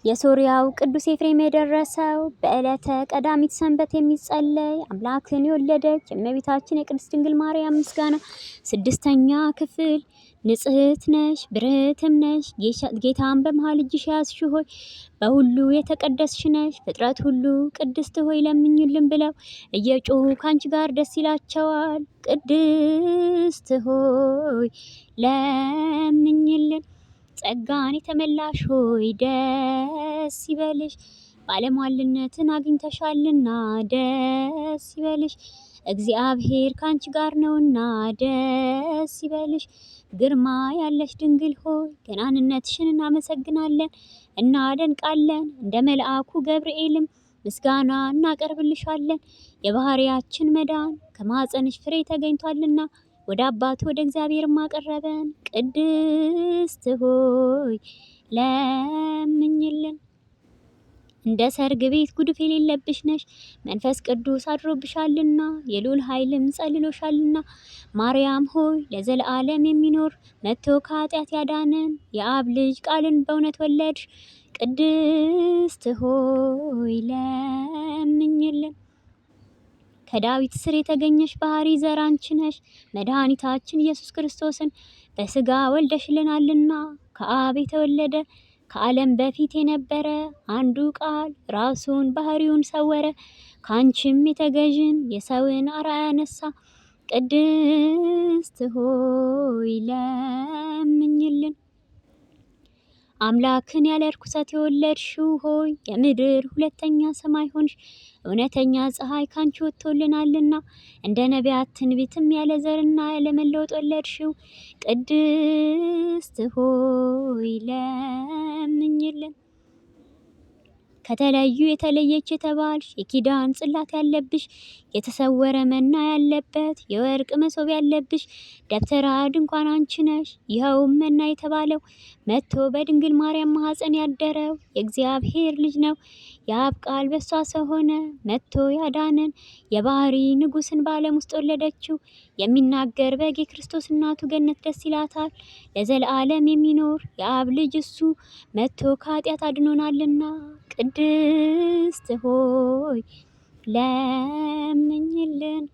የሶርያው ቅዱስ ኤፍሬም የደረሰው በዕለተ ቀዳሚት ሰንበት የሚጸለይ አምላክን የወለደች የእመቤታችን የቅድስት ድንግል ማርያም ምስጋና ስድስተኛ ክፍል። ንጽሕት ነሽ ብርህትም ነሽ፣ ጌታን በመሃል እጅሽ ያዝሽ ሆይ በሁሉ የተቀደስሽ ነሽ። ፍጥረት ሁሉ ቅድስት ሆይ ለምኝልን ብለው እየጮሁ ካንቺ ጋር ደስ ይላቸዋል። ቅድስት ሆይ ለምኝልን። ጸጋን የተመላሽ ሆይ ደስ ይበልሽ፣ ባለሟልነትን አግኝተሻልና ደስ ይበልሽ። እግዚአብሔር ካንቺ ጋር ነውና ደስ ይበልሽ። ግርማ ያለሽ ድንግል ሆይ ገናንነትሽን እናመሰግናለን እናደንቃለን። እንደ መልአኩ ገብርኤልም ምስጋና እናቀርብልሻለን። የባህሪያችን መዳን ከማኅፀንሽ ፍሬ ተገኝቷልና ወደ አባቱ ወደ እግዚአብሔር ማቀረበን። ቅድስት ሆይ ለምኝልን። እንደ ሰርግ ቤት ጉድፍ የሌለብሽ ነሽ፣ መንፈስ ቅዱስ አድሮብሻልና የልዑል ኃይልም ጸልሎሻልና። ማርያም ሆይ ለዘለዓለም የሚኖር መጥቶ ከኃጢአት ያዳነን የአብ ልጅ ቃልን በእውነት ወለድሽ። ቅድስት ሆይ ለምኝልን። ከዳዊት ስር የተገኘሽ ባህሪ ዘር አንቺ ነሽ። መድኃኒታችን ኢየሱስ ክርስቶስን በስጋ ወልደሽልናልና ከአብ የተወለደ ከዓለም በፊት የነበረ አንዱ ቃል ራሱን ባህሪውን ሰወረ። ካንቺም የተገዥን የሰውን አርአያ ነሳ። ቅድስት ሆይ ለምኝልን። አምላክን ያለ ርኩሰት የወለድሽው ሆይ የምድር ሁለተኛ ሰማይ ሆንሽ። እውነተኛ ፀሐይ ካንቺ ወጥቶልናልና እንደ ነቢያት ትንቢትም ያለ ዘርና ያለ መለወጥ ወለድሽው። ቅድስት ሆይ ለምኝልን። ከተለዩ የተለየች የተባልሽ የኪዳን ጽላት ያለብሽ የተሰወረ መና ያለበት የወርቅ መሶብ ያለብሽ ደብተራ ድንኳን አንቺ ነሽ። ይኸውም መና የተባለው መጥቶ በድንግል ማርያም ማኅፀን ያደረው የእግዚአብሔር ልጅ ነው። የአብ ቃል በሷ ሰው ሆነ፣ መጥቶ ያዳነን የባህሪ ንጉሥን በዓለም ውስጥ ወለደችው። የሚናገር በግ የክርስቶስ እናቱ ገነት ደስ ይላታል። ለዘለዓለም የሚኖር የአብ ልጅ እሱ መጥቶ ከኃጢአት አድኖናልና። ቅድስት ሆይ ለምኝልን።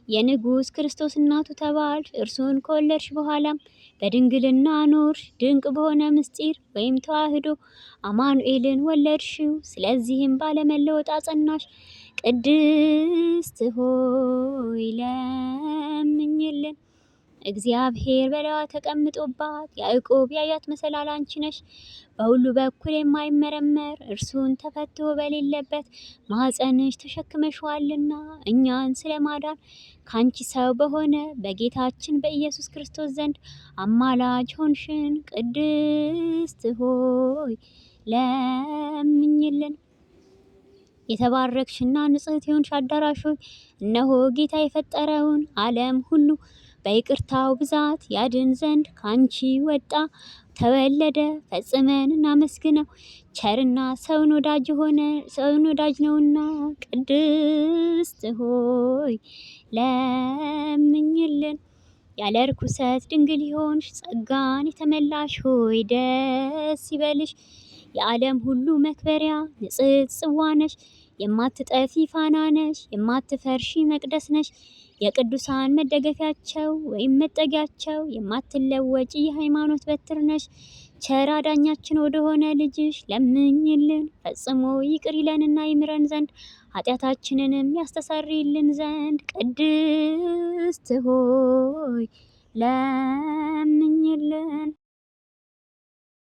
የንጉሥ ክርስቶስ እናቱ ተባልሽ። እርሱን ከወለድሽ በኋላም በድንግልና ኖርሽ። ድንቅ በሆነ ምስጢር ወይም ተዋህዶ አማኑኤልን ወለድሽው። ስለዚህም ባለመለወጥ አጸናሽ። ቅድስት ሆይ ለምኝልን። እግዚአብሔር በላዋ ተቀምጦባት ያዕቆብ ያያት መሰላል አንቺ ነሽ። በሁሉ በኩል የማይመረመር እርሱን ተፈትሆ በሌለበት ማኅፀንሽ ተሸክመሽዋልና እኛን ስለማዳን ካንቺ ሰው በሆነ በጌታችን በኢየሱስ ክርስቶስ ዘንድ አማላጅ ሆንሽን። ቅድስት ሆይ ለምኝልን። የተባረክሽና ንጽሕት የሆንሽ አዳራሽ ሆይ እነሆ ጌታ የፈጠረውን ዓለም ሁሉ በይቅርታው ብዛት ያድን ዘንድ ካንቺ ወጣ ተወለደ። ፈጽመን እናመስግነው፣ ቸርና ሰውን ወዳጅ ሆነ ሰውን ወዳጅ ነውና። ቅድስት ሆይ ለምኝልን። ያለ ርኩሰት ድንግል ይሆንሽ ጸጋን የተመላሽ ሆይ ደስ ይበልሽ። የዓለም ሁሉ መክበሪያ ንጽሕት ጽዋ ነሽ። የማትጠፊ ፋና ነሽ። የማትፈርሺ መቅደስ ነሽ። የቅዱሳን መደገፊያቸው ወይም መጠጊያቸው የማትለወጪ የሃይማኖት በትር ነሽ። ቸር አዳኛችን ወደሆነ ልጅሽ ለምኝልን፣ ፈጽሞ ይቅር ይለንና ይምረን ዘንድ ኃጢአታችንንም ያስተሰርይልን ዘንድ። ቅድስት ሆይ ለምኝልን።